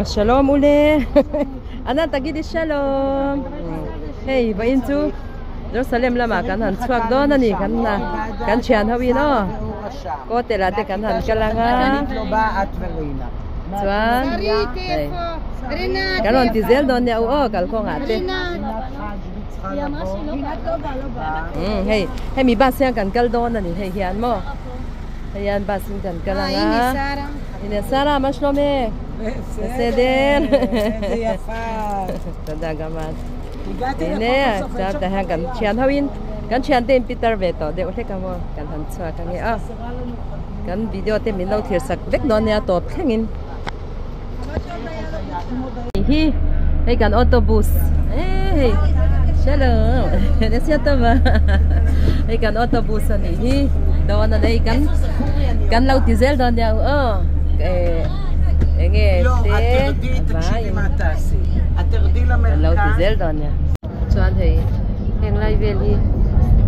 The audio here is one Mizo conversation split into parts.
Shalom ule Anan tagidi shalom hei vawiin chu Jerusalem lamah kan han chhuak dawn a ni kan kan thian ho in aw Kotel ah te kan han kal ang a chuan hei kan rawn ti zel dawn nia u aw kalkawngah te umm hei hemi bus hian kan kal dawn a ni hei hian maw. Hei hian bus in kan kal ang a. Ine Sara ma shlome. Beseder. Toda gamat. Ine chuan tah hian kan thian ho in kan thian te in pitar ve tawh deuh hlek a maw kan han chhuak ang e a. Kan video te min lo thlir sak vek dawn nia tawp thleng in. Hi hei kan autobus hei shalom nasiat tova hei kan autobus a nih hi dawn a nei kan kan lo ti zel dawn nia u aw eh enge te vai kan lo ti zel dawn nia chuan hei heng lai vel hi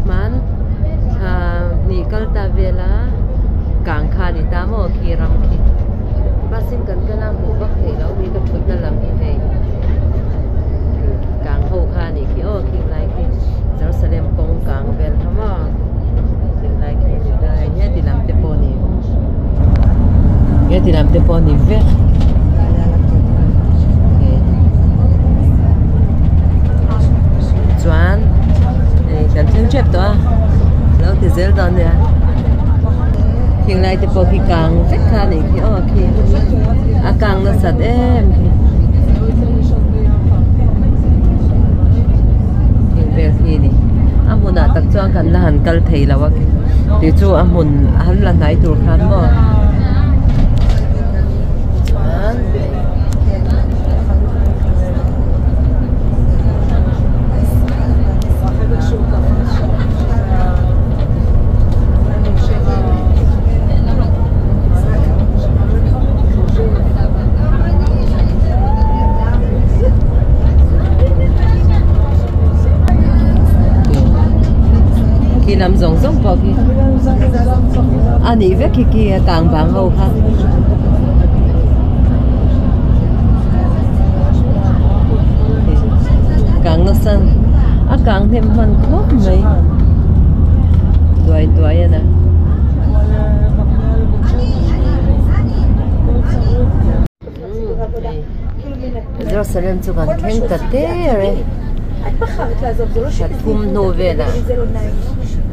hman thla hnih kal ta vel a kang kha a ni ta maw khi ram khi bus in kan kal a hmuh vak theih loh hi ka thutna lam hi hei kang ho kha a nih khi aw khing lai khi Jerusalem kawng kang vel kha maw khing lai khi a ni ta hei heti lam te pawh a ni heti lam te pawh a ni vek. Chuan hei kan thleng tep tawh a lo ti zel dawn nia khing lai te pawh khi kang vek kha a nih khi aw khi a kang nasat em khi thing vel khi a ni a hmunah tak chuan kan la han kal thei lo a tih chu a hmun an la hnai tur khan maw. Chuan Khi lam zawng zawng pawh khi a nih vek khi khi a kang bang ho kha. Kang nasa a kang hnem hman khawp mai duai duai a na. Jerusalem chu kan thleng ta der e thum hnu velah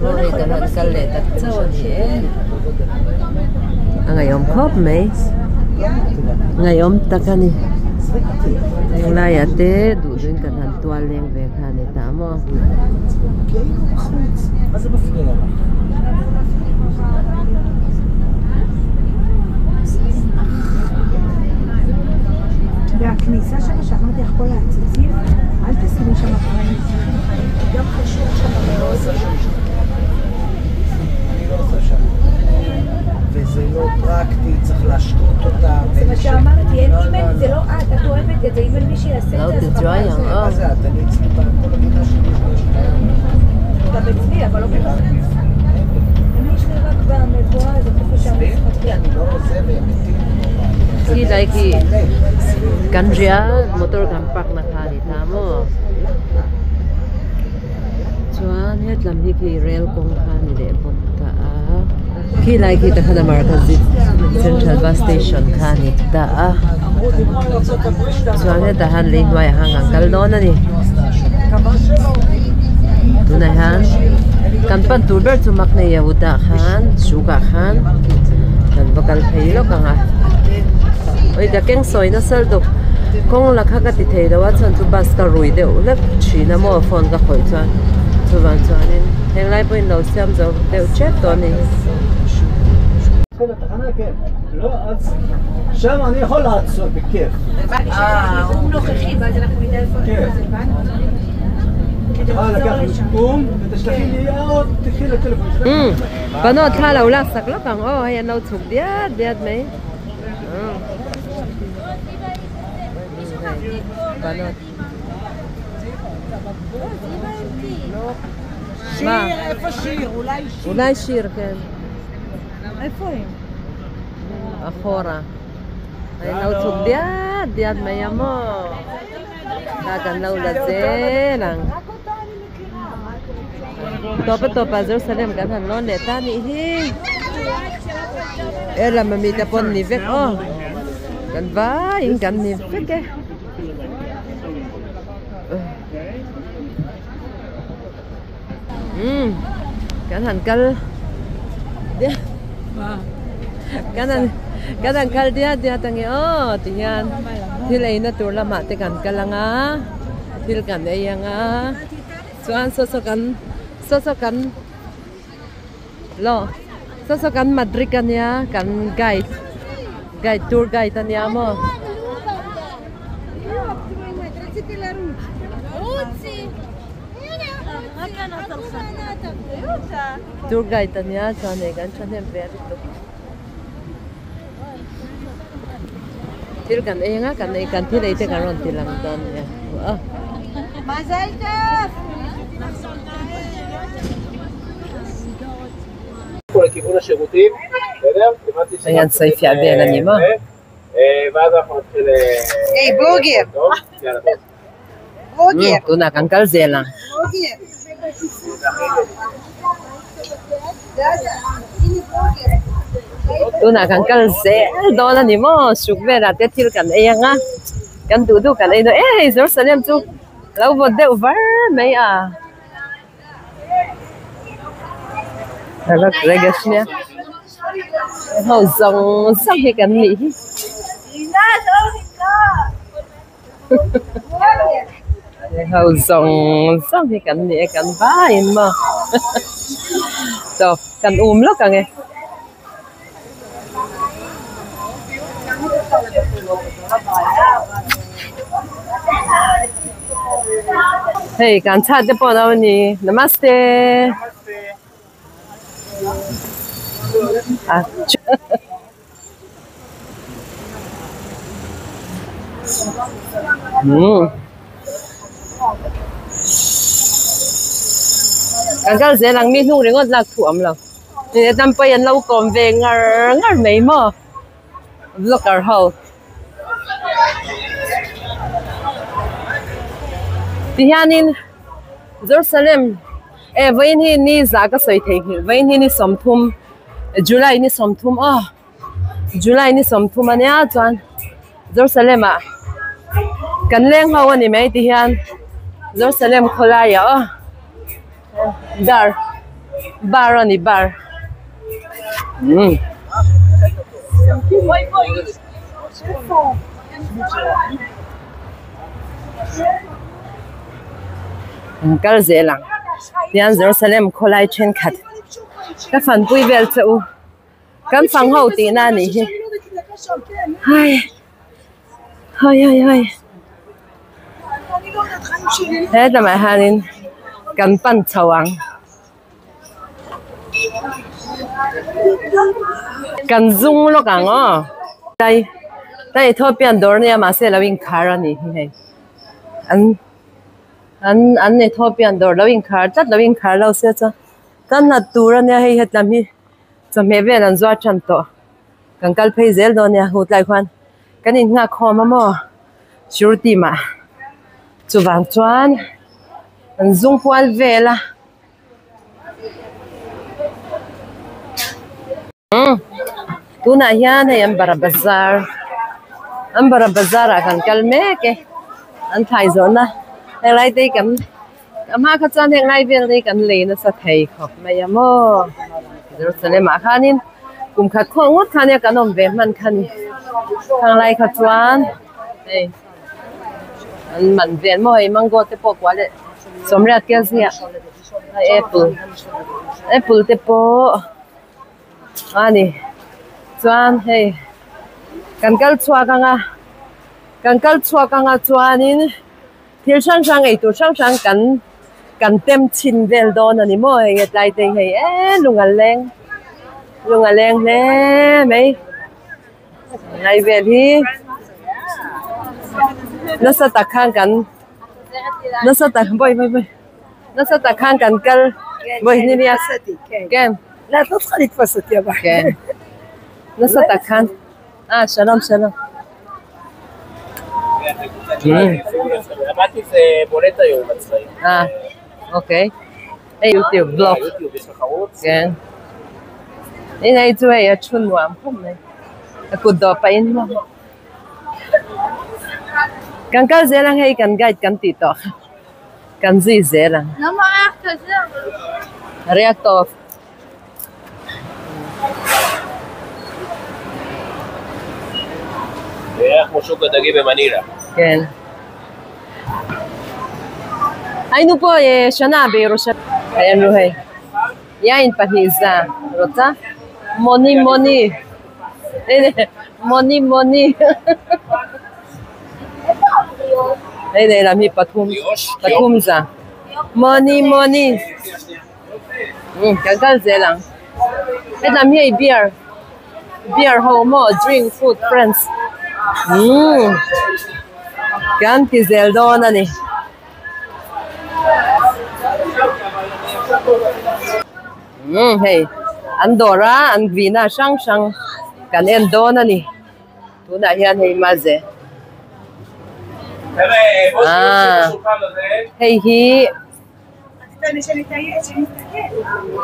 maw hei kan han kal leh tak chauh a ni e a ngaihawm khawp mai ngaihawm tak a ni heng laiah te duh duhin kan han tual leng ve kha a ni ta maw. Lo ti chuai ang aw. Khi lai khi kan ria motor kan park na kha a ni ta maw chuan hetlam hi khi rail kawng kha a ni leh bawk ta a khi lai khi takhan a markazit central bus station kha a ni ta a chuan hetah hian lei hnuaiah khan kan kal dawn a ni tunah hian kan pan tur ber chu Makna Yehuda khan sukah khan kan va kal phei lawk ang a ui ka keng sawi nasa lutuk kawng la kha ka ti thei lo a chhan chu bus ka rui deuh hlek thin a maw phone ka khawih chuan chuvang chuanin henglai pawhin lo siam zo deuh tep tawh a ni. Umm pano thla lo lak sak lawk ang aw hei an lo chhuk diat diat mai umm pano ulai shir ken. אחורה. Hei lo chhuk diat diat diat mai a maw thla kan lo la zel ang tawp a tawp ah Jerusalem kan han lawn leh ta anih hi he lam ami te pawn ni vek aw kan vaiin kan ni vek e. Umm kan han kal kan han kan han kal diat diat ange aw ti hian thil eina tur lamah te kan kal ang a thil kan ei ang a chuan saw saw kan saw saw kan law saw saw kan madrik ania kan guide guide tour guide ania maw. Tour guide ania chuan hei kan thahnem ve lutuk thil kan ei anga kan ei kan thil ei te kan rawn ti lang dawn nia a. Hei an sawi fiah vel a ni maw. Tunah kan kal zel ang. Tunah kan kal zel dawn a ni maw suk velah te thil kan ei ang a kan duh duh kan ei dawn e hei Jerusalem chu lo vawt deuh var mai a. Ho zawng zawng hi kan nih hi. Ho zawng zawng hi kan ni e kan vaiin maw tawp kan um lawk ang e. Hei kan chhat te pawh a lo ni namaste. Kan kal zel ang mi hnung ringawt lak thu awm lo he tampui an lo kawm ve ngar ngar mai maw vlogger ho tihianin Jerusalem e vawiin hi ni zah ka sawi theihnghilh vawiin hi ni sawmthum July ni sawmthum aw. July ni sawmthum ania chuan Jerusalem ah kan leng ho ani mai ti hian Jerusalem khawlai ah aw dar bar ani bar umm. Kal zel ang tihian Jerusalem khawlai thenkhat ka fanpui vel che u. Kan fang ho tihna a nih hi. Hai hai hai hai he lamah hianin kan pan chho ang. Kan zung lawk ang aw. Tlai tlai Ethiopian dawr ania mahse lo inkhar a nih hi hei an an an Ethiopian dawr lo inkhar tlat lo inkhar lo se chuan kan hlat tur ania hei hetlam hi. Chawhmeh vel an zuar tan tawh. Kan kal phei zel dawn nia hu tlai khuan kan in nghak khawm a maw security mah chuvang chuan an zung kual vel a. Umm tunah hian hei an bara bazar an bara bazar ah kan kal mek e an thlai zawhna helai te hi kan. A hma kha chuan heng lai vel hi kan lei nasa thei khawp mai a maw Jerusalem ah khanin kum khat khawh ngawt kha nia kan awm ve hman kha ni khang lai kha chuan hei an man vel maw hei mango te pawh kua leh sawmriat kel zia hei apple apple te pawh a ni chuan hei kan kal chhuak anga kan kal chhuak anga chuanin. Thil hrang hrang ei tur hrang hrang kan kan tem chhin vel dawn a ni maw hei hetlai te hi hei e lung a leng lung a leng hle mai ngai vel hi nasa tak khan kan nasa tak bawi bawi bawi nasa tak khan kan kal bawi ni nia ken ken nasa tak khan ah shalom shalom. אה, אוקיי. Hei youtube vlog. כן. הנה hei chu hei a thu nuam khawp mai. A kut dawh pah in kan kal zel ang hei kan guide kan tih tawh kha kan zui zel ang. Riak tawp. כן. היינו פה שנה בירושלים. היינו hei. יין pahnih za רוצה? מוני מוני. הנה, מוני מוני. הנה lam hi pathum pathum za. Moni moni. Kan kal zel ang. Helam hi hei beer beer ho maw drink food friends umm kan ti zel dawn a ni. Umm hei an dawr a an vina hrang hrang kan en dawn a ni tunah hian hei maze ah hei hi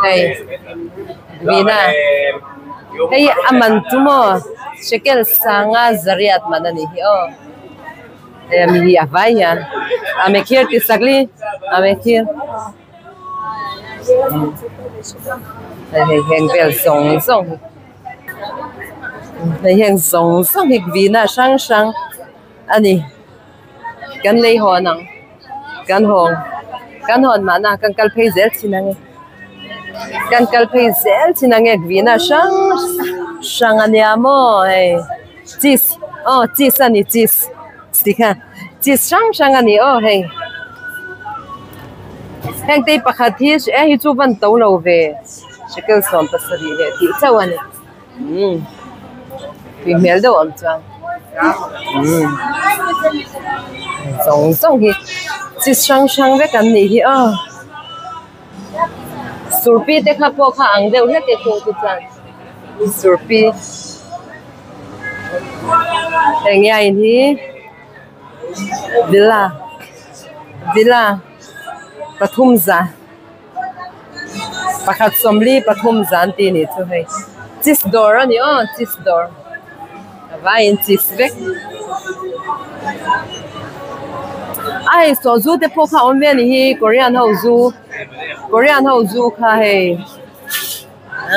hei vina hei a man chu maw shekel sanga zariat man a nih hi aw hei ami hi a vai hian a mekhir ti sakli a mekhir. Hei hei heng vel zawng zawng hi hei heng zawng zawng hi vina hrang hrang a ni kan lei hawn ang kan hawng kan hawn mahna kan kal phei zel thin ang e kan kal phei zel thin ang e vina hrang hrang a nia maw hei cheese aw cheese a ni cheese tikha cheese hrang hrang a ni aw hei. Heng te pakhat hi e hi chu van to lo ve shekel sawm pasarih leh tih chauh a ni umm tui hmel deuh awm chuan umm zawng zawng hi chi hrang hrang vek an nih hi aw surpi te kha pawh kha ang deuh hlek e chung te chuan surpi heng hian hi villa villa. Pathum za pakhat sawmli pathum za an tih anih chu hei cheese dawr a ni aw cheese dawr a vaiin cheese vek a hei sawzu te pawh kha a awm ve a ni hi korean ho zu korean ho zu kha hei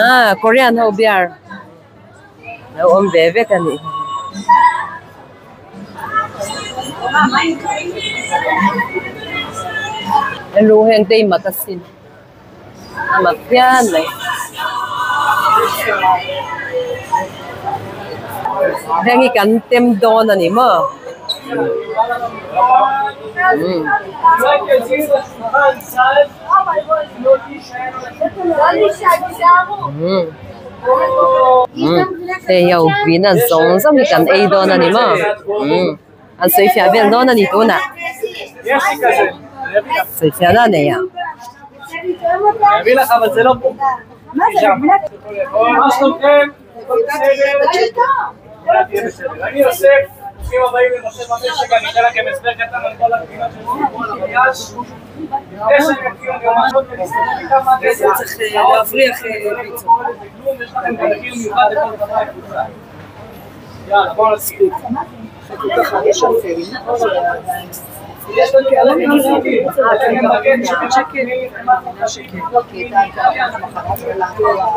ah korean ho beer. Lo awm ve vek a nih hi. Elu heng te hi mak asin a mak phian mai. Heng hi kan tem dawn a ni maw. Umm. Umm. Hei ho vina zawng zawng hi kan ei dawn a ni maw umm an sawi fiah vel dawn a ni tunah sawi fiah na nei ah.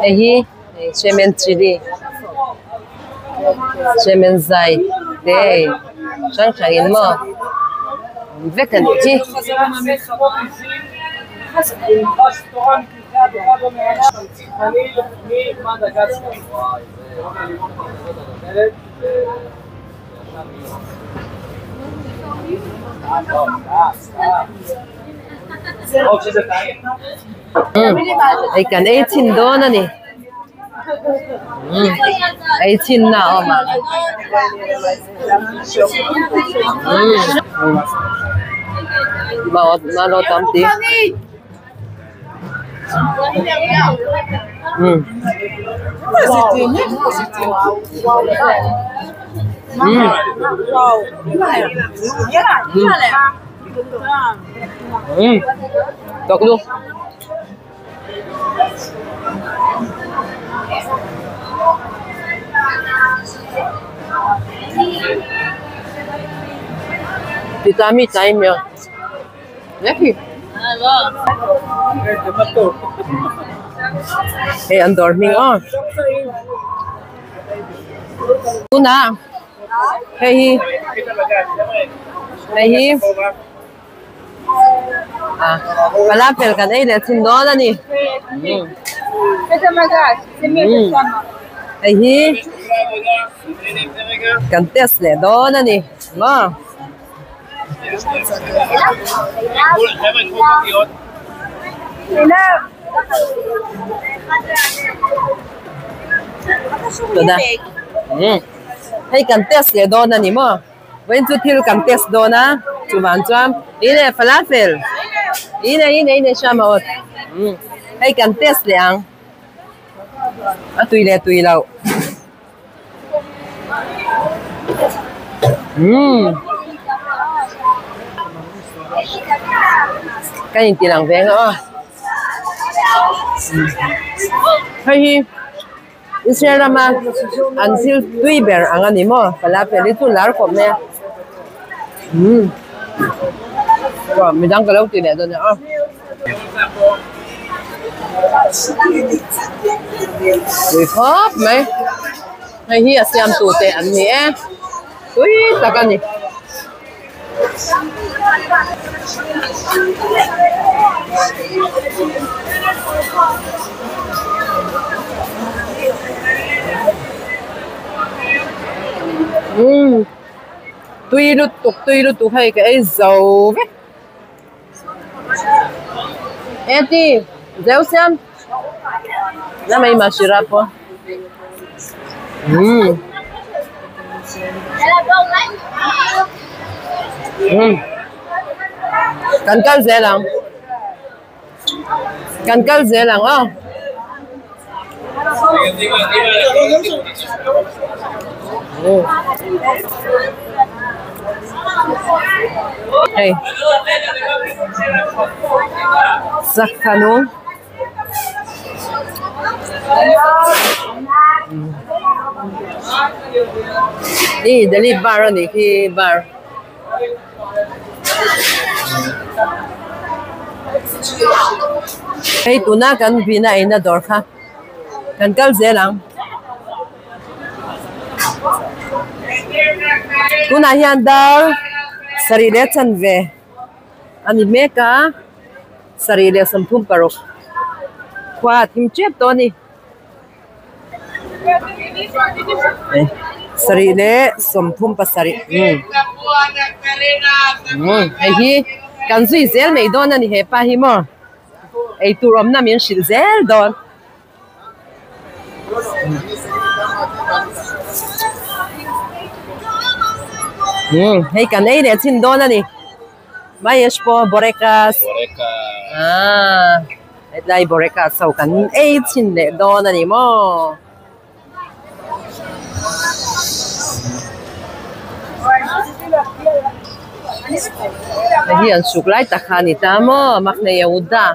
Hei hi Semen chili semen zai te hei hrang hrang in maw awm vek a nih hi. Hei kan ei chhin dawn a ni ei chhin na a awm ang malo tam ti Hmm. תאכלו. תטעמי, טעים מאוד. לכי. Hei an dawr hming aw. Tunah hei hi hei hi ah falafel kan ei leh thin dawn a ni. Hei hi kan test leh dawn a ni maw. Tuna hei kan test leh dawn a ni maw vawiin chu thil kan test dawn a chuvang chuan ine falafel ine ine ine hriam a awt hei kan test leh ang a tui leh tui loh. Umm ka inti lang ve ang aw hei hi Israel rama an thil tui ber ang a ni maw falafel hi chu lar khawp mai a umm midang ka lo ti leh dawn nia aw. Tui khawp mai hei hi a siam tu te an ni e tui tak a ni. Umm tui lutuk tui lutuk hei ka ei zo vek. Eti, zeu siam. Lama ima shira pawh. Umm. Umm. Kan kal zel ang. Kan kal zel ang aw. Hei sakha nung ih Delhi bar a nih khi bar. Hei tuna kan vina eina dawr kha kan kal zel ang tunah hian dar sarih leh chanve a ni mek a sarih leh sawmthum paruk khua a thim tep tawh a ni. Sarih leh sawmthum pasarih umm hei hi kan zui zel mai dawn a ni hepa hi maw eitur awmna min hrilh zel dawn. Umm hei kan ei leh chin dawn a ni. Mahesh pawh Borekas ah hetlai Borekas ho kan ei chhin leh dawn a ni maw. Hei hi an suk lai tak kha a ni ta maw Makne Yehuda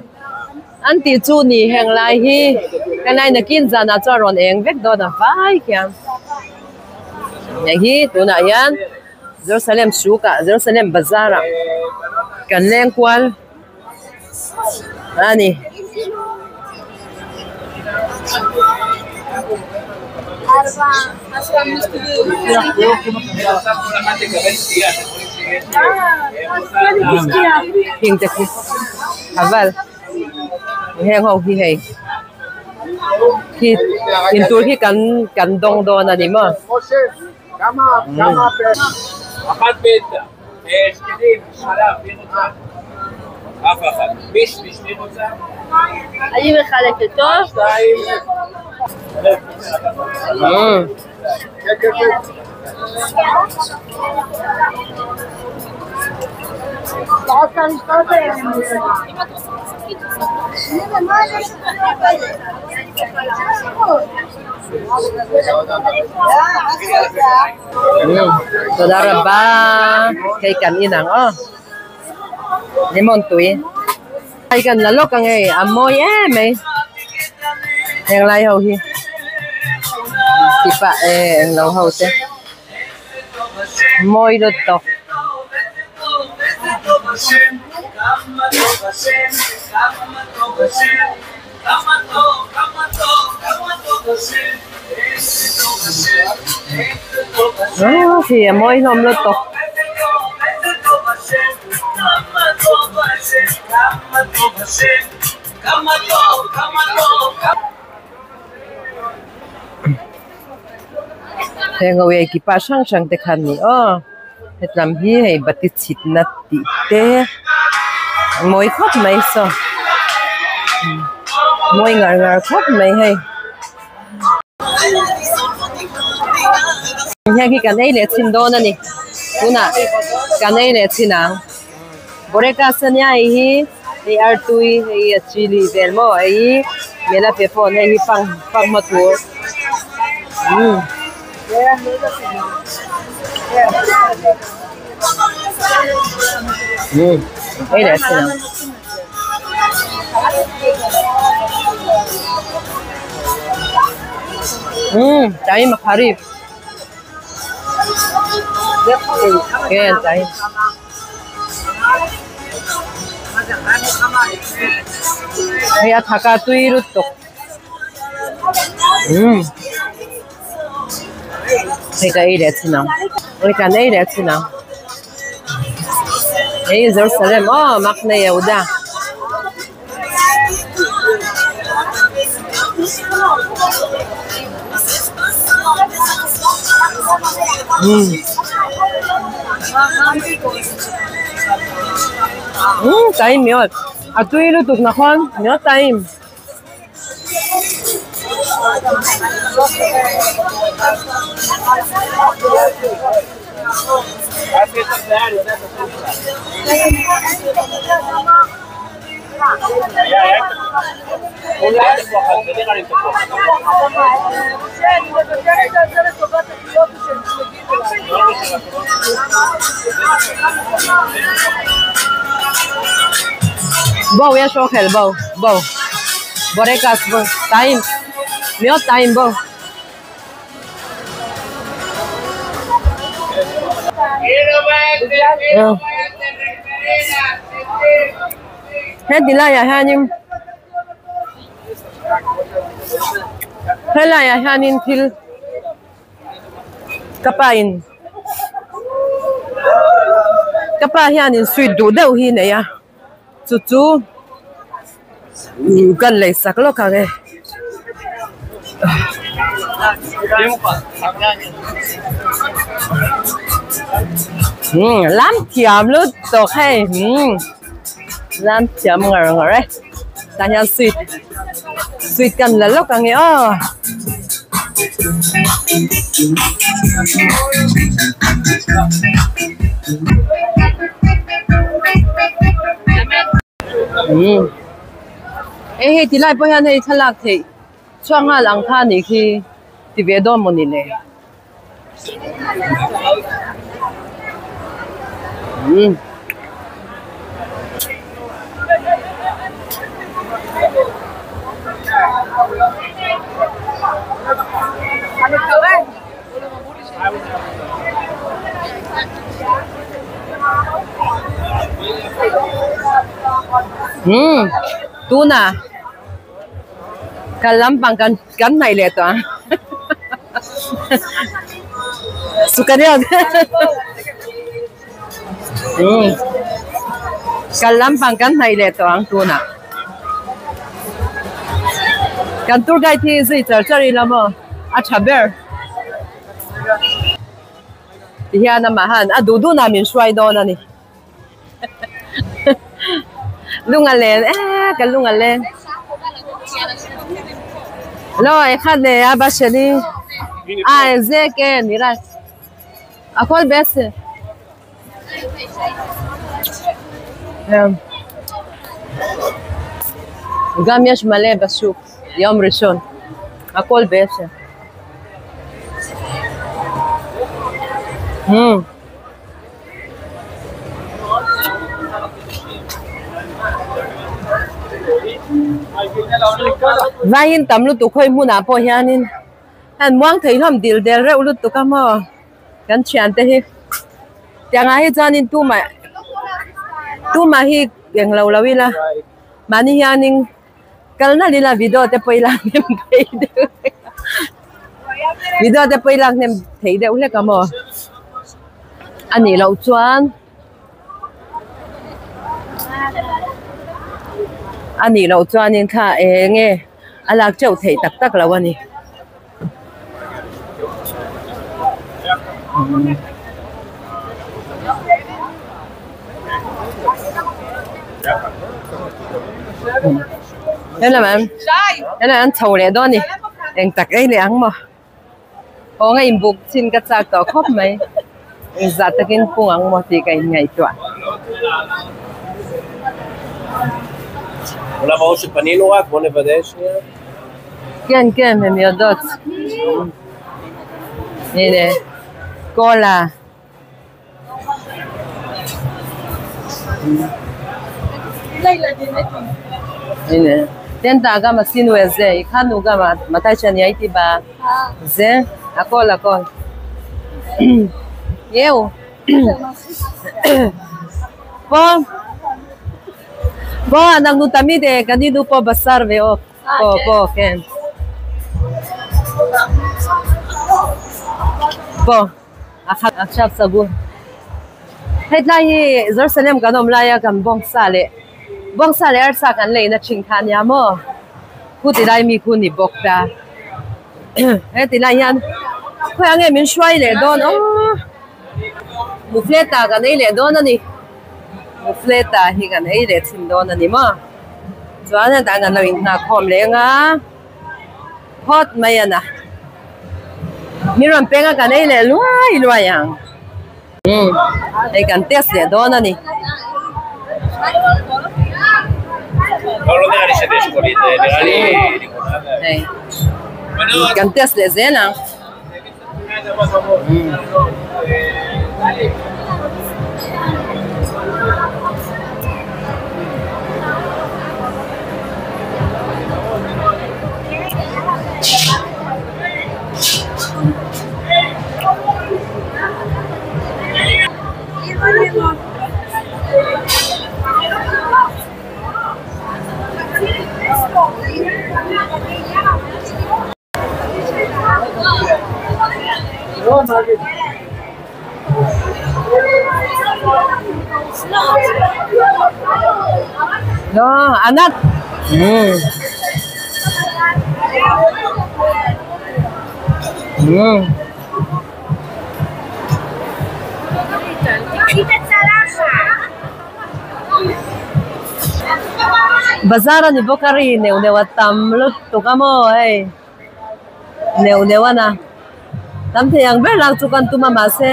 an tih chu ni heng lai hi helai nakin zanah chuan rawn eng vek dawn a vai khian hei hi tunah hian. Jerusalem suk ah Jerusalem bazar ah kan leng kual a ni. Heng te khi a val heng ho hi hei khi intur hi kan kan dawng dawn a ni maw. Toda raba hei kan in ang aw lemon tui hei kan la lawk ang hei a mawi em mai heng lai ho hi tih pah eh englo ho te mawi lutuk. Aw khi a mawi hlawm lutuk. Heng ho hi kipa hrang hrang te kha an ni aw hetlam hi hei bati chhitna tih te mawi khawp mai saw mawi ngar ngar khawp mai hei. Heng hi kan ei leh chhin dawn a ni tunah kan ei leh chhin ang Boreka ania hei hi hei artui hei a chilli vel maw hei mela pe phone hei hi fanghma tur umm. Ei leh chhin ang. Umm taim a kharif ken taim. Hei a thak a tui lutuk umm hei ka ei leh chhin ang hei kan ei leh chhin ang hei Jerusalem aw Makna Yehuda. Umm taim miawt a tui lutuk na khawn miawt taim. בואו יש אוכל בואו בואו בורקס בואו טעים מאוד טעים בואו Heti laiah hianin helaiah hianin thil ka pa in ka pa hianin sweet duh deuh hi nei a chu chu kan lei sak lawk ang e. Lam thiam lutuk hei lam thiam ngar ngar e tah hian sweet sweet kan la lawk ang e aw. Hei hei ti lai pawh hian hei thlalak theih chhuak nghal ang kha anih khi ti ve dawn mawni le. Umm tuna kal lampang kan kan hnaih leh tawh ang sukariot umm kal lampang kan hnaih leh tawh ang tuna kan tour guide hi zui char char ila maw a tha ber. Tihian amah han a duh duh na min hruai dawn a ni. Lung a len e ka lung a len. Lo ekhat le a ba sheli a ze ke nira a kol bes. גם יש מלא בשוק, יום ראשון, הכל בעשר. Hmm. Vaiin tam lutuk hawi hmunah pawh hianin an muang thei hlawm dil del reuh lutuk a maw kan thiante hi tiangah hi chuanin tumah tumah hi englo lo ila mahni hianin kal nalh ila video te pawh i lak hnem thei deuh hlek a video te pawh i lak hnem thei deuh hlek a maw a nih loh chuan a nih loh chuanin thla eng nge a lak teuh theih tak tak lo a ni. Helai an chho leh dawn a ni eng tak ei leh ang maw aw nga inbuk chin ka chak tawh khawp mai engzah takin pung ang maw tih ka inngaihtuah. כן כן הן יודעות הנה קולה הנה טנטה גם עשינו איזה, הכנו גם מתי שאני הייתי בזה, הכל הכל זהו פה פה אנחנו תמיד קנינו פה בשר ועוף פה פה כן פה עכשיו סגור hetlai hi Jerusalem kan awm laia kan bawngsa leh bawngsa leh arsa kan leina thin kha ania maw khu ti lai mi khu ni bawk ta heti lai hian khawiah nge min hruai leh dawn aw mufleta kan ei leh dawn a ni mufleta hi kan ei leh thin dawn a ni maw chuan hetah kan lo inhnahkhawm leng a phawt mai a na mi rawn peng a kan ei leh luai luai ang umm hei kan test leh dawn a ni. Hei kan test leh zel ang. לא, ענת. Bazar a ni bawk a ri neuh neuh a tam lutuk a maw hei neuh neuh a na tam thei ang ber lak chu kan tum a mahse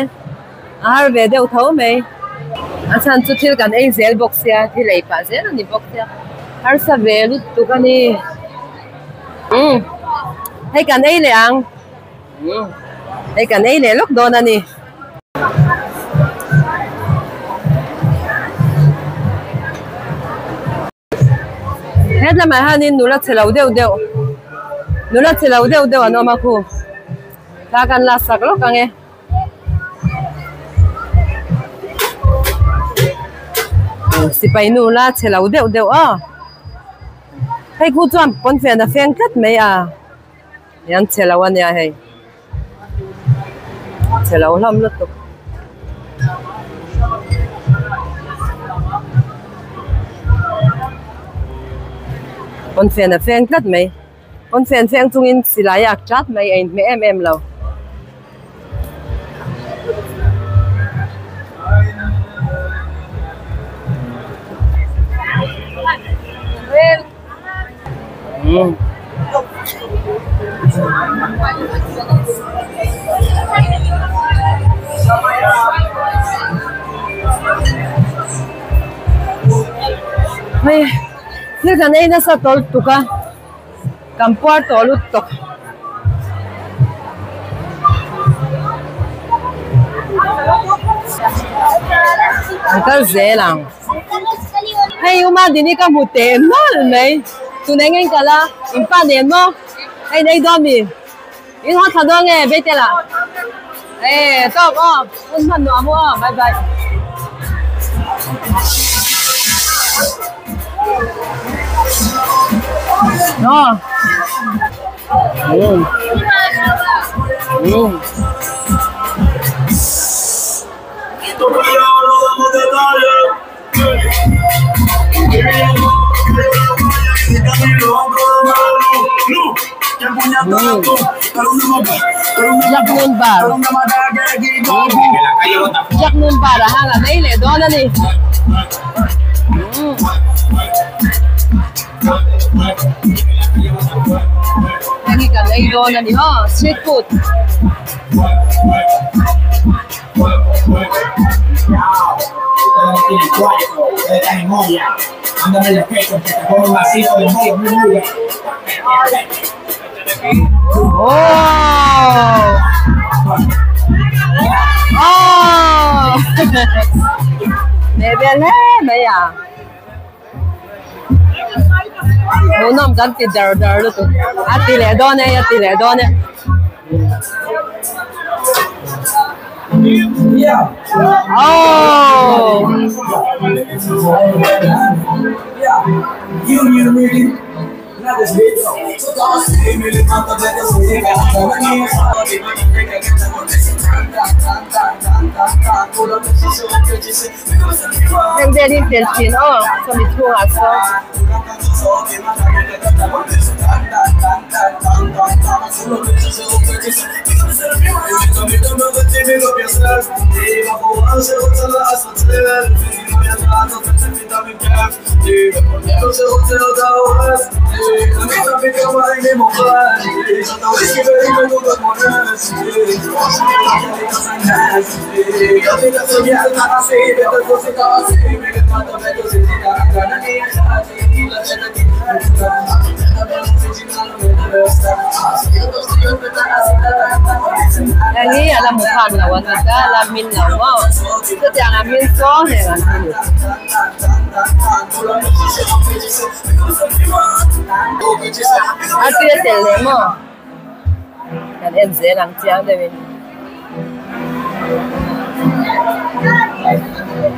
a har ve deuh tho mai a chhan chu thil kan ei zel bawk sia thil ei pah zel a ni bawk sia harsa ve lutuk a ni umm hei kan ei leh ang umm hei kan ei leh lawk dawn a ni. Hetlamah hianin nula chhe lo deuh deuh nula chhe lo deuh deuh an awm a khu thla kan la sak lawk ang e. Sipai nula chhe lo deuh deuh aw hei khu chuan pawnfen a feng tlat mai a an chhe lo a nia hei. Chhe lo hlawm lutuk. Pawnfen a feng tlat mai. Pawnfen feng chungin silai a ak chat mai a inhmeh em em lo. Hei thil kan ei nasa tawlh tuk a kan puar tawh lutuk. An kal zel ang. Hei u Madini ka hmu teh nawlh mai. Tun eng eng kal a, in pa nen maw? Hei nei dawn mi? In haw thla dawn nge Bethel ah? Eh tawk aw, hun hman nuam u aw, bye bye. Aw. Jack Moon Bar Jack Moon Bar ah hang an ei leh dawn a ni. Heng hi kan ei dawn a ni maw street food. Oh! Oh! Meh vel hle mai a. Hmuhnawm kan ti dar dar lutuk a ti leh dawn e a ti leh dawn e. Oh! Heng vel hi fel thin aw chumi chhungah sawn. Heng hi a la hmu khan lo an ni ta a la hmin lo maw chutiang a hmin saw heng an hi ni. A tui a tel leh maw kan en zel ang chiang deuhin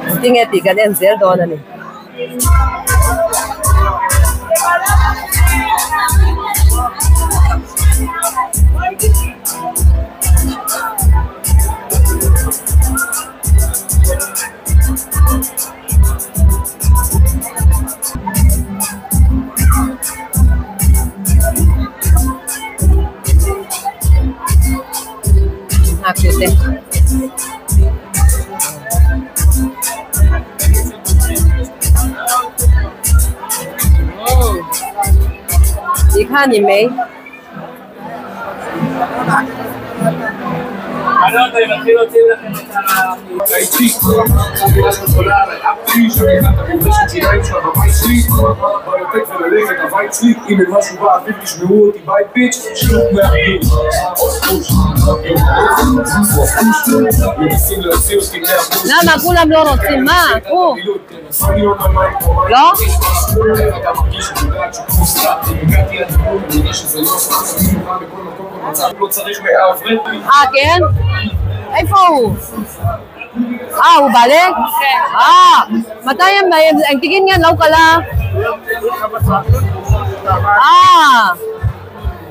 engtinge tih kan en zel dawn a ni. Nghak tute. Ti kha ni mai. למה כולם לא רוצים? מה? קחו. לא? אה, כן? איפה הוא? אה, הוא בא? אה, מתי הם באים? הם תגיד לא קלה? אה,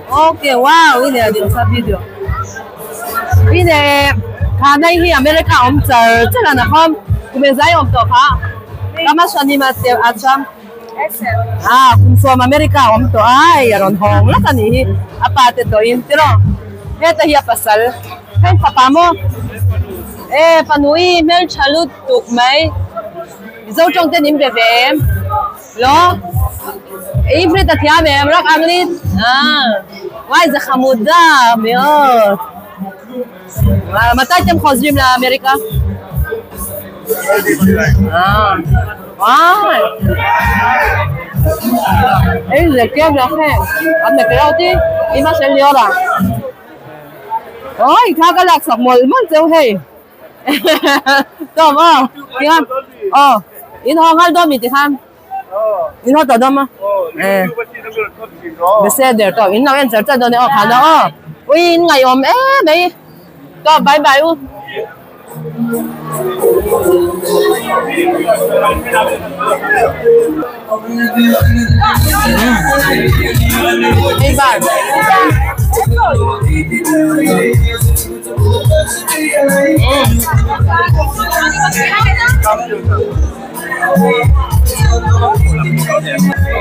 אוקיי, וואו, הנה, אני עושה וידאו. הנה, כאן היא אמריקה אומצר, זה נכון? ומזהה אומתוך, כמה שנים את שם? 10. אה, kum America om to ai aron hong la kani hi apa te to in tiro heta hi pasal hei papa mo e panui mel chalut tuk mai zo trong te nim be ve lo עברית את ים רק אנגלית? וואי, זה חמודה מאוד. מתי אתם חוזרים לאמריקה? וואי. איזה כיף לכם. את מכירה אותי? אמא של ליאורה. אוי, ככה לך סמול, מה זהו היי. Tom aw tikhan aw in haw nghal dawn mi tikhan in haw tawh dawn maw bese der tawh in lo en char char dawn e aw khana aw ui in ngaihawm em mai Tom bye bye u. Hei bar.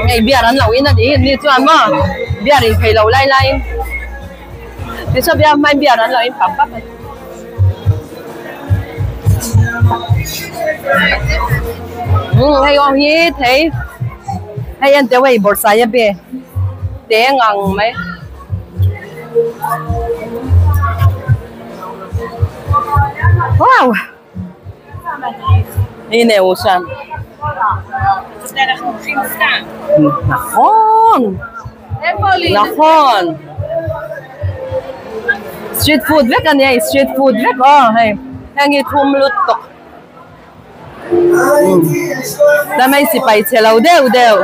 Hei beer an lo in a nih hi ni chuan maw beer in thei lo lai laiin tichuan beer hmain beer an lo in pap pap a ni. Umm hei awm hi thei hei en teuh hei bawrhsai a be te ngang mai. Wow! Hine usan. Nakhon. Nakhon. Street food vek ani hei street food vek aw hei heng hi thum lut tawk. Tlai mai sipai chhe lo deuh deuh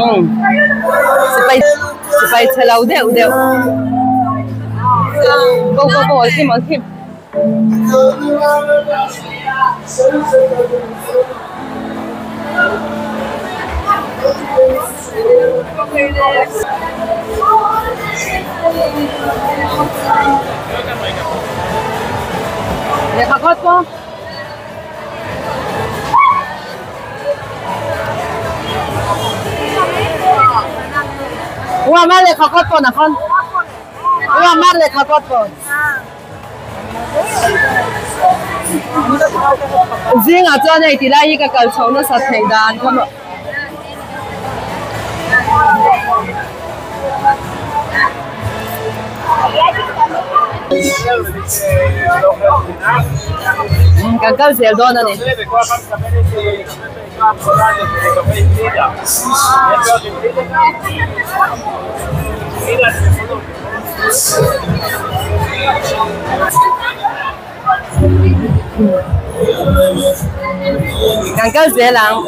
umm sipai sipai chhe lo deuh deuh go go go awlhim awlhim. Lehkha khawt pawh. U amar lehkha khawt pawh nakhon. U amar lehkha khawt pawh. Zingah chuan hei tilai hi ka kal chho nasa theih dan kha maw. Kan kal zel dawn a ni. Kan kal zel ang.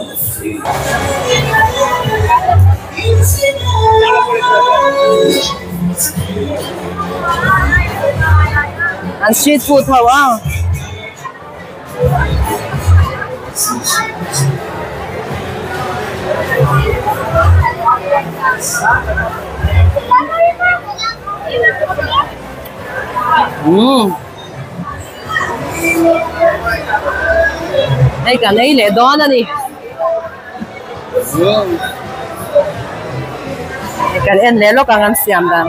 An street food ho a. Umm. Hei kan ei leh dawn a ni. Kan en leh lawk ang an siam dan.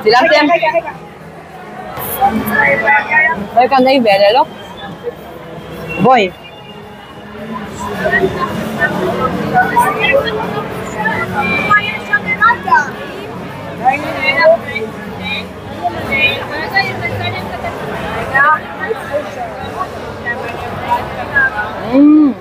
צילמתם? בואי כאן די ואלה לא? בואי. Mm.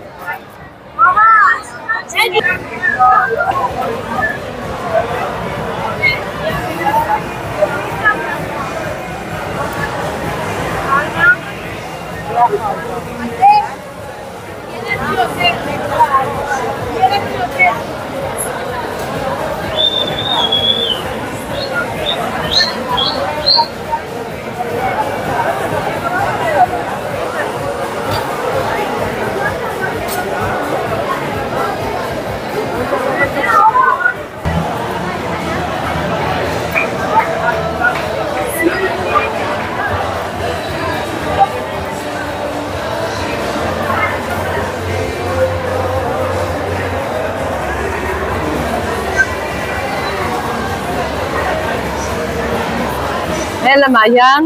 He lamah hian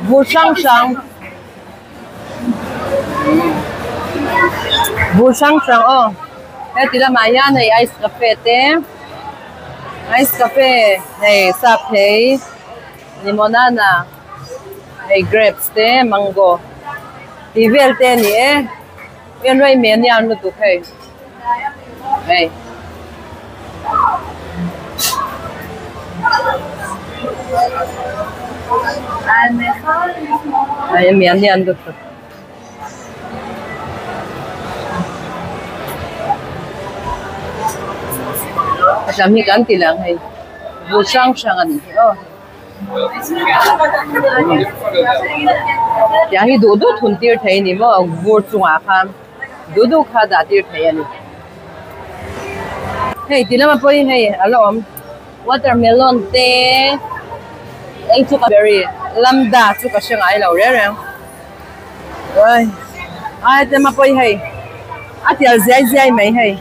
vur hrang hrang vur hrang hrang aw heti lamah hian hei ice cafe te ice cafe hei sap thei limonana hei grapes te mango tih vel te a ni e en rei mai ania an lutuk hei hei. Hei mi ania an lutuk. Helam hi kan ti lang hei bu hrang hrang a nih hi aw. Tiang hi duh duh thun tir thei a ni maw vur chungah khan duh duh kha dah tir thei a ni. Hei ti lama pawhin hei a la awm watermelon te eng chu ka berry lamda chu ka hre ngai lo reng reng ai te ma pawhin hei a tial ziai ziai mai hei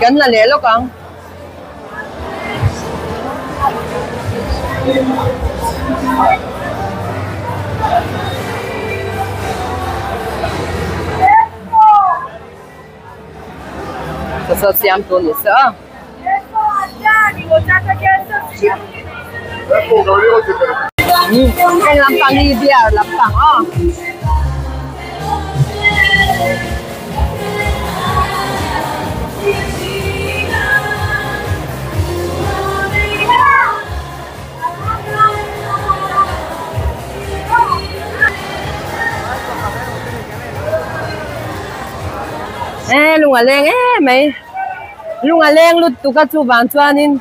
kan la leh lawk ang. Saw siam tur ni se a. Heng lampang hi beer lampang aw. E lung a leng em mai lung a leng lutuk a chuvang chuanin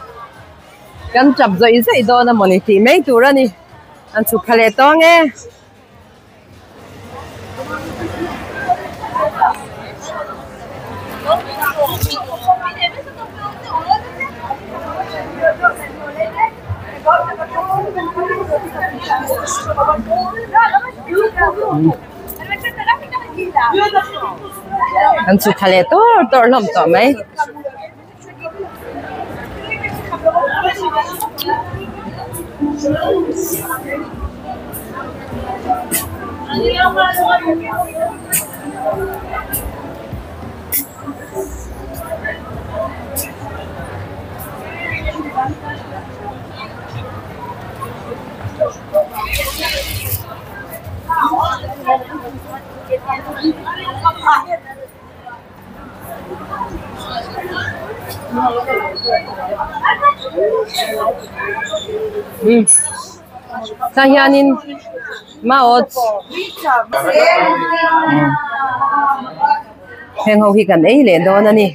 kan tap zawih zawih dawn a mawni tih mai tur a ni an chhuk thla leh tawng e. An chhuk thla leh tawr tawr hlawm tawh mai. Tah hianin maots heng ho hi kan ei leh dawn a ni.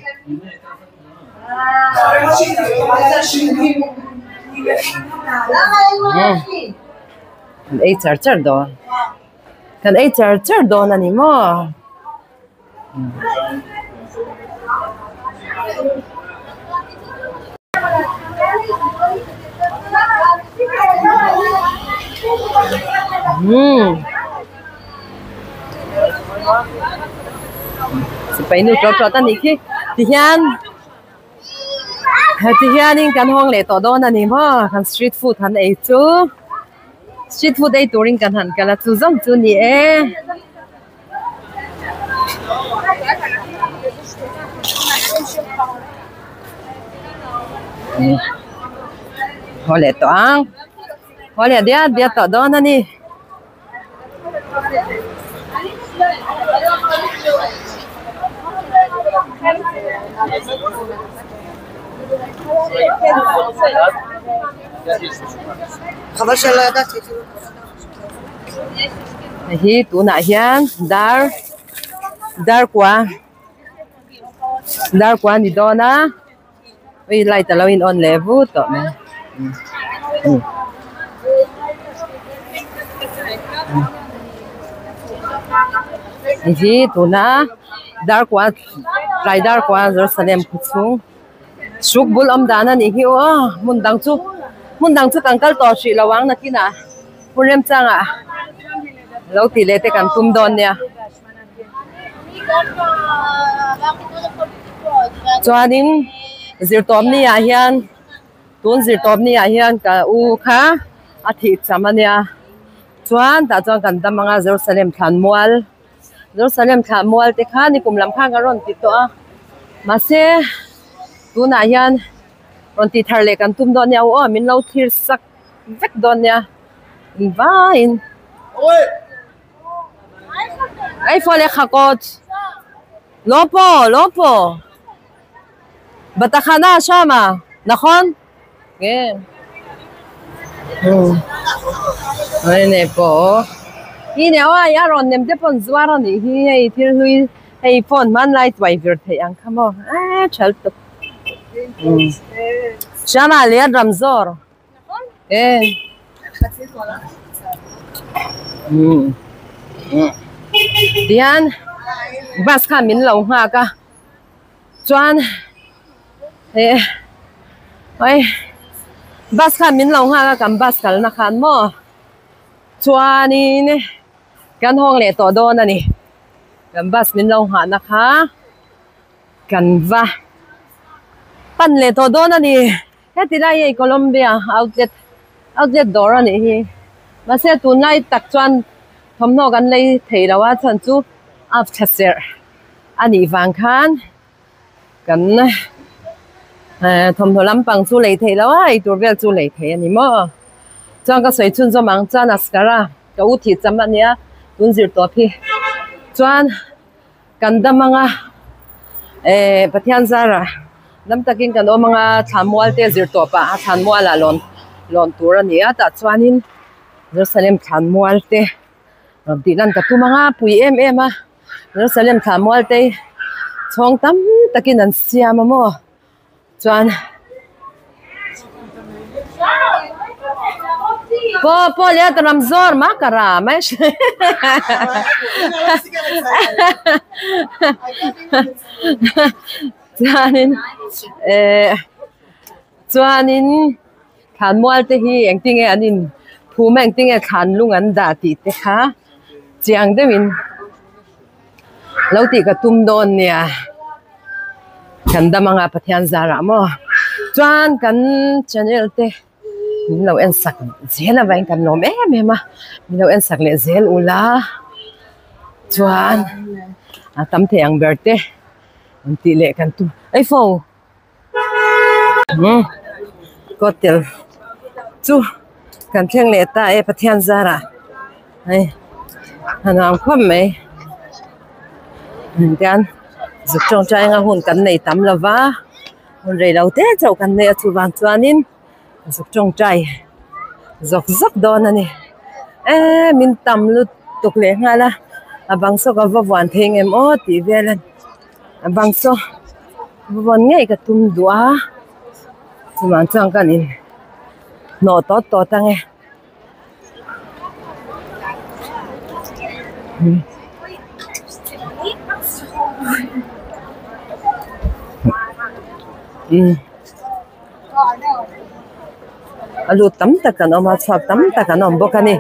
Kan ei char char dawn kan ei char char dawn a ni maw. Sipai nu tawt tawt a nih khi tihian tihianin kan hawng leh tawh dawn a ni maw kan street food han ei chu street food ei turin kan han kal a chu zawng chu ni e. Haw leh tawh ang haw leh diat diat tawh dawn a ni. Hei hi tunah hian dar dar kua dar kua a ni dawn a hei light a lo in on leh vut tawh mai hei hi tuna dar kua tlai dar kua Jerusalem khaw chhung suk bul awm dan a nih hi aw hmun dang chu hmun dang chu kan kal tawh hrih lo ang nakinah. Pu Remchanga lo tih leh te kan tum dawn nia. Chuanin zirtawpni ah hian Tun zirtawp ni ah hian ka u kha a thih cham a nia chuan tah chuan kan dam anga Jerusalem thlan mual Jerusalem thlan mual te kha nikum lam khan ka rawn ti tawh a mahse tunah hian rawn tih thar leh kan tum dawn nia aw min lo thlir sak vek dawn nia engvaiin. Ai fawh leh khakawt Lopo lopo בתחנה שמה, נכון? כן. הנה פה. הנה אוי ירון nem te pawn zuar a nih hi hei thil hlui hei phone hmanlai tuai vir theih ang kha maw a thal tuk shama liad ramzor eh tihian bus kha min lo nghak a chuan eh oi bus kha min lo nghak a kan bus kalna khan maw chuanin kan hawng leh tawh dawn a ni kan bus min lo nghahna kha kan va pan leh tawh dawn a ni heti lai hei Colombia outlet outlet dawr a nih hi mahse tunlai tak chuan thawmhnaw kan lei thei lo a chhan chu a tha serh a nih vang khan kan thawmhnaw lampang chu lei thei lo a ei tur vel chu lei thei a ni maw chuan ka sawi chhun zawm ang chuan askara ka u thih cham a nia tun zir tawp hi chuan kan dam anga eh Pathian zara dam takin kan awm anga thlan mual te zir tawp ah a thlan mual ah lawn lawn tur a ni a tah chuanin Jerusalem thlan mual te rawn tih lan ka tum anga pui em em a Jerusalem thlan mual te chhawng tam takin an siam a maw chuan po po liat ramzor ma kara mai chuanin eh chuanin thlan mual te hi engtinge an in phum a engtinge thlan lung an dah tih te kha chiang deuhin lo tih ka tum dawn nia kan dam anga Pathian zarah maw chuan kan channel te min lo en sak zel avangin kan lawm em em a min lo en sak leh zel ula chuan a tam thei ang ber te an tih leh kan tum ei fo kawtel chu kan thleng leh ta e Pathian zarah hei a nuam khawp mai tian zuk tawngtai anga hun kan nei tam lo va hun rei lo te chauh kan nei a chuvang chuanin zuk tawngtai zawk zawk dawn a ni e min tam lutuk leh nghal a a bang saw ka va vuan thei ang em aw tih vel a ni a bang saw va vuan ngei ka tum duh a chuvang chuan ka in hnawh tawt tawt ang e. A lut tam tak an awm a chhuak tam tak an awm bawk a ni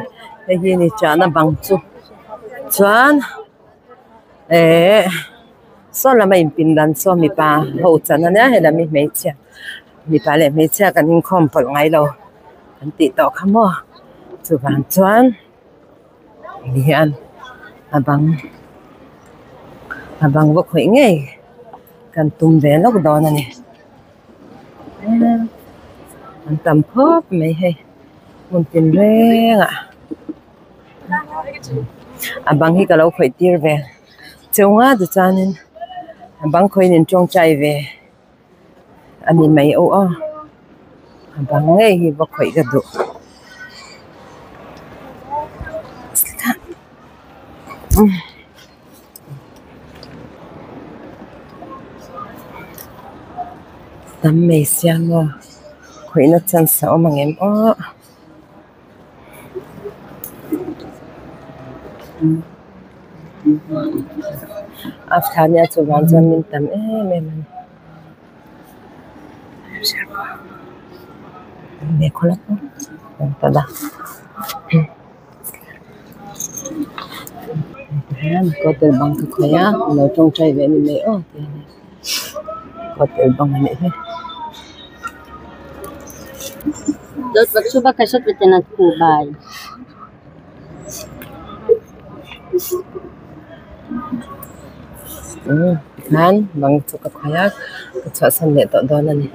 hei hi ni chahna bang chu chuan ehh saw lama inpindan saw mipa ho chan ania helam hi hmeichhia mipa leh hmeichhia kan inkhawm pawlh ngai lo an tih tawh kha maw chuvang chuan ti hian a bang a bang va khawih ngei kan tum ve lawk dawn a ni an tam khawp mai hei hmun tin reng ah a bang hi ka lo khawih tir ve chunga tichuanin a bang khawihin in tawngtai ve a ni mai aw aw a bang ngei hi va khawih ka duh. Tam mai sia maw khawihna chance a awm ang em aw. A thla nia chuvang chuan min tam em em a ni. Hian hotel bang ka khawih a lo tawngtai ve a ni mai aw ti a ni hotel bang a nih hi. זאת בקשו בקשות ותנתקו, ביי. Umm tikhan bang chu ka phai a ka chhuahsan leh tawh dawn a ni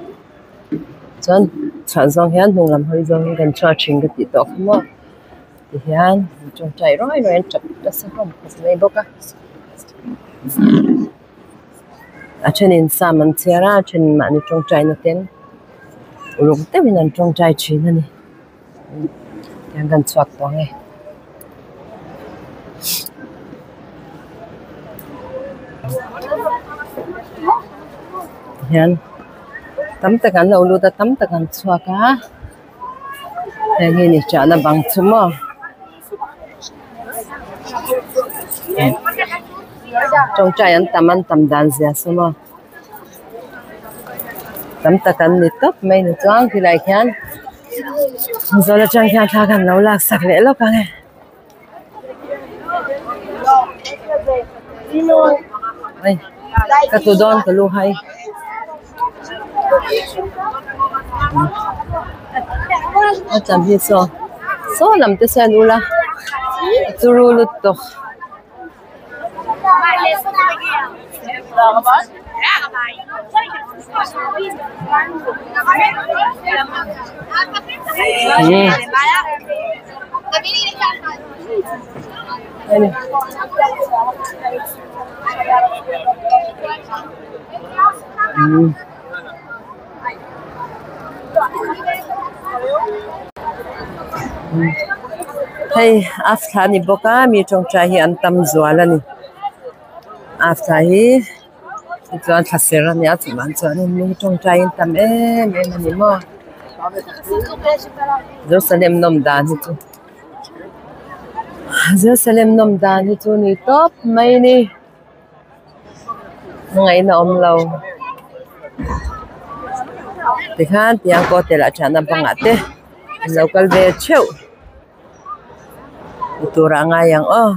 chuan chhuah zawng hian hnung lam hawi zawngin kan chhuak thin ka tih tawh kha maw tihian an tawngtai ruai ruai an tap nasa hlawm khawp mai bawk a a thenin sam an chhiar a a thenin mahni tawngtai na ten uluk deuhin an tawngtai thin a ni. Tiang kan chhuak tawh ang e. Hian tam tak an lo lut a tam tak an chhuak a heng hi ni chahna bang chu maw. Tawngtai an tam an tam dan zia saw maw. Tam tak an ni tawp mai ni chuan khilai khian zawl atang khian thla khan lo lak sak leh lawk ang e. Hei ka tu dawn ka lu hai. A cham hi saw saw lam te sawn ula a turu lutuk. Hei a thla a ni bawk a mi tawngtai hi an tam zual a ni a thla hi tichuan thla ser a nia chuvang chuanin mi tawngtai an tam em em a ni maw Jerusalem nawm dan hi chu Jerusalem nawm dan hi chu ni tawp mai a ni. Hmangaihna awm lo tikhan tiang pawh tel ah thian naupangah te an lo kal ve theuh ti tur ah a ngai ang aw.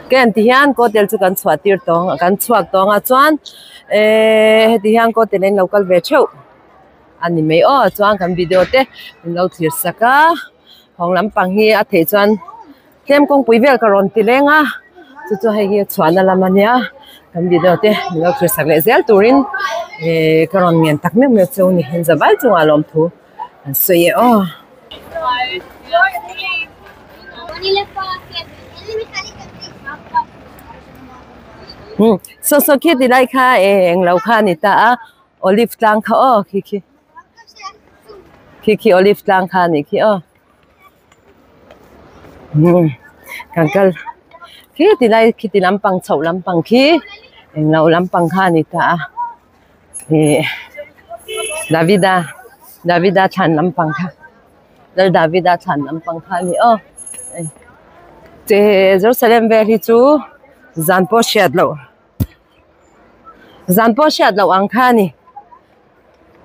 Ken ti hian kawtel chu kan chhuah tir tawng kan chhuak tawng a chuan ehh heti hian kawtel in lo kal ve theuh a ni mai aw chuan kan video te min lo thlir sak a hawng lampang hi a theih chuan tlem kawngpui vel ka rawn ti leng a chu chu hei hi chhuahna lam a nia kan video te min lo thlir sak leh zel turin ehh ka rawn ngen tak meuh meuh chu a ni inzavai chungah lawmthu an sawi e aw. Saw saw khi ti lai kha englo kha a ni ta a olive tlang kha aw khi khi khi khi olive tlang kha a nih khi aw kan kal khi ti lai khi ti lampang chhoh lampang khi englo lampang kha a ni ta a. Ih Davida Davida thlan lampang kha Lal Davida thlan lampang kha a ni aw che Jerusalem vel hi chu zan pawh hriat loh zan pawh hriat loh ang kha a ni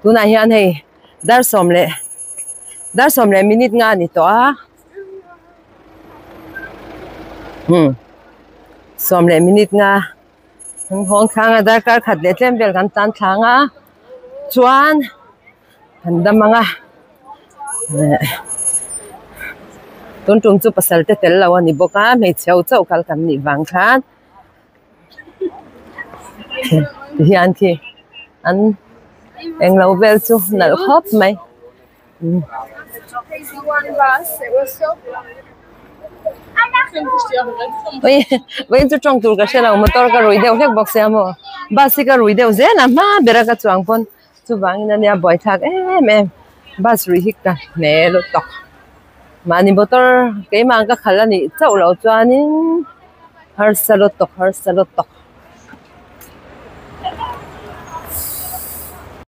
tunah hian hei dar sawm leh dar sawm leh minute nga a ni tawh a umm sawm leh minute nga. Kan hawng thlang a darkar khat leh tlem vel kan tan thlang a chuan kan dam ang a eh tun tum chu pasal te tel lo a ni bawk a hmeichhe ho chauh kal kan nih vang khan tihian khi an englo vel chu nalh khawp mai. Vawiin chu tawng tur ka hre lo motor ka rui deuh hlek bawk sia maw bus hi ka rui deuh zel a hma bera ka chuang pawn chuvangin ania buaithlak em em bus rui hi ka hne lutuk mahni motor keimah ang ka khalh a nih chauh loh chuanin harsa lutuk harsa lutuk.